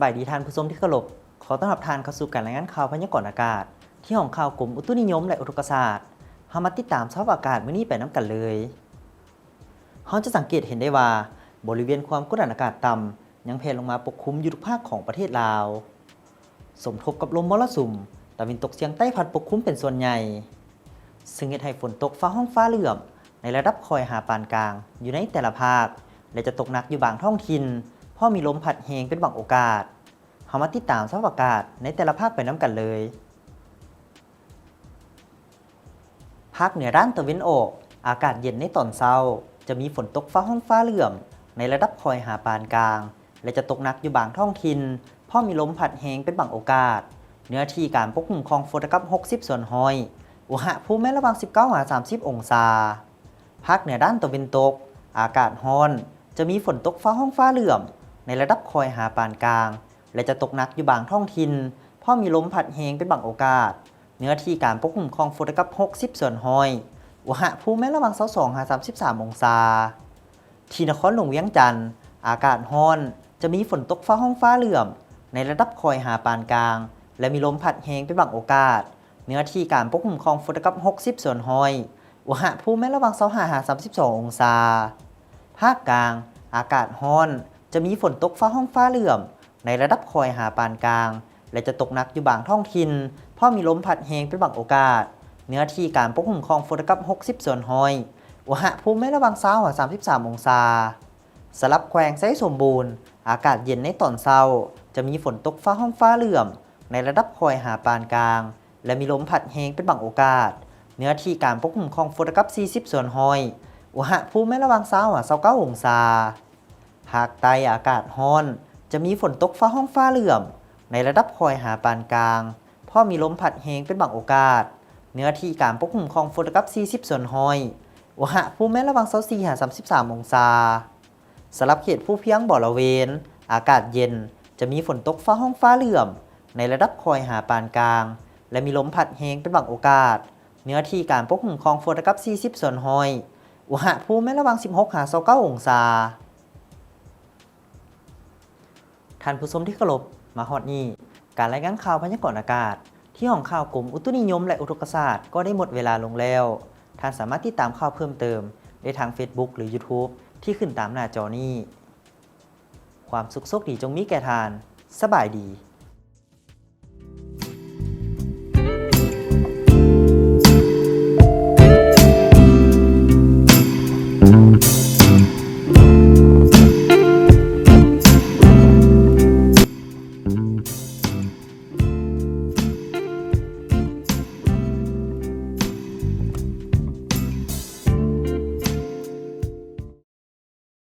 ບາຍດີທ່ານຜູ້ຊົມທີ່ເຄົາລົບ, ຂໍຕ້ອນຮັບທ່ານເຂົ້າສູ່ການລາຍງານຂ່າວພະຍາກອນອາກາດ ທີ່ຫ້ອງຂ່າວກົມອຸຕຸນິຍົມ ແລະ ອຸທົກກະສາດ. ເຮົາມາຕິດຕາມສະພາບອາກາດມື້ນີ້ໄປນຳກັນເລີຍ. ເຮົາຈະສັງເກດເຫັນໄດ້ວ່າ ບໍລິເວນຄວາມກົດດັນອາກາດຕ່ຳຍັງແຜ່ລົງມາປົກຄຸມຢູ່ທຸກພາກຂອງປະເທດລາວ. ສົມທົບກັບລົມມໍລະສຸມຕາເວັນຕົກສຽງໃຕ້ພັດປົກຄຸມເປັນສ່ວນໃຫຍ່, ເຊິ່ງເຮັດໃຫ້ຝົນຕົກຟ້າຮ້ອງຟ້າເຫຼື້ອມໃນລະດັບຄ່ອຍຫາປານກາງຢູ່ໃນແຕ່ລະພາກ ແລະ ຈະຕົກໜັກຢູ່ບາງທ້ອງຖິ່ນ, ພ້ອມມີລົມພັດແຮງເປັນບາງໂອກາດ. ເຮົາມາຕິດຕາມສະພາບອາກາດໃນແຕ່ລະພາກໄປນຳກັນເລີຍ. ພາກເໜືອດ້ານຕາເວັນອອກ, ອາກາດເຢັນໃນຕອນເຊົ້າ, ຈະມີຝົນຕົກຟ້າຮ້ອງຟ້າເຫຼື້ອມໃນລະດັບຄ່ອຍຫາປານກາງ ແລະ ຈະຕົກໜັກຢູ່ບາງທ້ອງຖິ່ນ, ພ້ອມມີລົມພັດແຮງເປັນບາງໂອກາດ. ເນື້ອທີ່ການປົກຄຸມຂອງຝົນລະກັບຫົກສິບສ່ວນຮ້ອຍ, ອຸນຫະພູມແມ່ນລະຫວ່າງສິບເກົ້າຫາສາມສິບອົງສາ. ພາກເໜືອດ້ານຕາເວັນຕົກ, ອາກາດຮ້ອນ, ຈະມີຝົນຕົກຟ້າຮ້ອງຟ້າເຫຼື້ອມໃນລະດັບຄ່ອຍຫາປານກາງ ແລະ ຈະຕົກໜັກຢູ່ບາງທ້ອງຖິ່ນ, ພ້ອມມີລົມພັດແຮງເປັນບາງໂອກາດ. ເນື້ອທີ່ການປົກຄຸມຂອງຝົນລະກັບຫົກສິບສ່ວນຮ້ອຍ, ອຸນຫະພູມແມ່ນລະຫວ່າງຊາວສອງຫາສາມສິບສາມອົງສາ. ທີ່ນະຄອນຫຼວງວຽງຈັນ, ອາກາດຮ້ອນ, ຈະມີຝົນຕົກຟ້າຮ້ອງຟ້າເຫຼື້ອມໃນລະດັບຄ່ອຍຫາປານກາງ ແລະ ມີລົມພັດແຮງເປັນບາງໂອກາດ. ເນື້ອທີ່ການປົກຄຸມຂອງຝົນລະກັບຫົກສິບສ່ວນຮ້ອຍ, ອຸນຫະພູມແມ່ນລະຫວ່າງຊາວຫ້າຫາສາມສິບສອງອົງສາ. ພາກກາງ, ອາກາດຮ້ອນ, ຈະມີຝົນຕົກຟ້າຮ້ອງຟ້າເຫຼື້ອມໃນລະດັບຄ່ອຍຫາປານກາງ ແລະ ຈະຕົກໜັກຢູ່ບາງທ້ອງຖິ່ນ, ພ້ອມມີລົມພັດແຮງເປັນບາງໂອກາດ. ເນື້ອທີ່ການປົກຄຸມຂອງຝົນລະກັບຫົກສິບສ່ວນຮ້ອຍ, ອຸນຫະພູມແມ່ນລະຫວ່າງຊາວຫາສາມສິບສາມອົງສາ. ສຳລັບແຂວງໄຊສົມບູນ, ອາກາດເຢັນໃນຕອນເຊົ້າ, ຈະມີຝົນຕົກຟ້າຮ້ອງຟ້າເຫຼື້ອມໃນລະດັບຄ່ອຍຫາປານກາງ ແລະ ມີລົມພັດແຮງເປັນບາງໂອກາດ. ເນື້ອທີ່ການປົກຄຸມຂອງຝົນລະກັບສີ່ສິບສ່ວນຮ້ອຍ, ອຸນຫະພູມແມ່ນລະຫວ່າງຊາວຫາຊາວເກົ້າອົງສາ. ພາກໃຕ້ອາກາດຮ້ອນ, ຈະມີຝົນຕົກຟ້າຮ້ອງຟ້າເຫຼື້ອມໃນລະດັບຄ່ອຍຫາປານກາງ, ພ້ອມມີລົມພັດແຮງເປັນບາງໂອກາດ. ເນື້ອທີ່ການປົກຄຸມຂອງຝົນລະກັບສີ່ສິບສ່ວນຮ້ອຍ, ອຸນຫະພູມແມ່ນລະຫວ່າງຊາວສີ່ຫາສາມສິບສາມອົງສາ. ສຳລັບເຂດພູພຽງບໍລະເວນ, ອາກາດເຢັນ, ຈະມີຝົນຕົກຟ້າຮ້ອງຟ້າເຫຼື້ອມໃນລະດັບຄ່ອຍຫາປານກາງ ແລະ ມີລົມພັດແຮງເປັນບາງໂອກາດ. ເນື້ອທີ່ການປົກຄຸມຂອງຝົນລະກັບສີ່ສິບສ່ວນຮ້ອຍ, ອຸນຫະພູມແມ່ນລະຫວ່າງສິບຫົກຫາຊາວເກົ້າອົງສາ. ທ່ານຜູ້ຊົມທີ່ເຄົາລົບ, ມາຮອດນີ້, ການລາຍງານຂ່າວພະຍາກອນອາກາດ ທີ່ຫ້ອງຂ່າວກົມອຸຕຸນິຍົມ ແລະ ອຸທົກກະສາດ ກໍໄດ້ໝົດເວລາລົງແລ້ວ. ທ່ານສາມາດຕິດຕາມຂ່າວເພີ່ມເຕີມໄດ້ທາງ Facebook ຫຼື YouTube ທີ່ຂຶ້ນຕາມໜ້າຈໍນີ້. ຄວາມສຸກໂຊກດີຈົ່ງມີແກ່ທ່ານ. ສະບາຍດີ.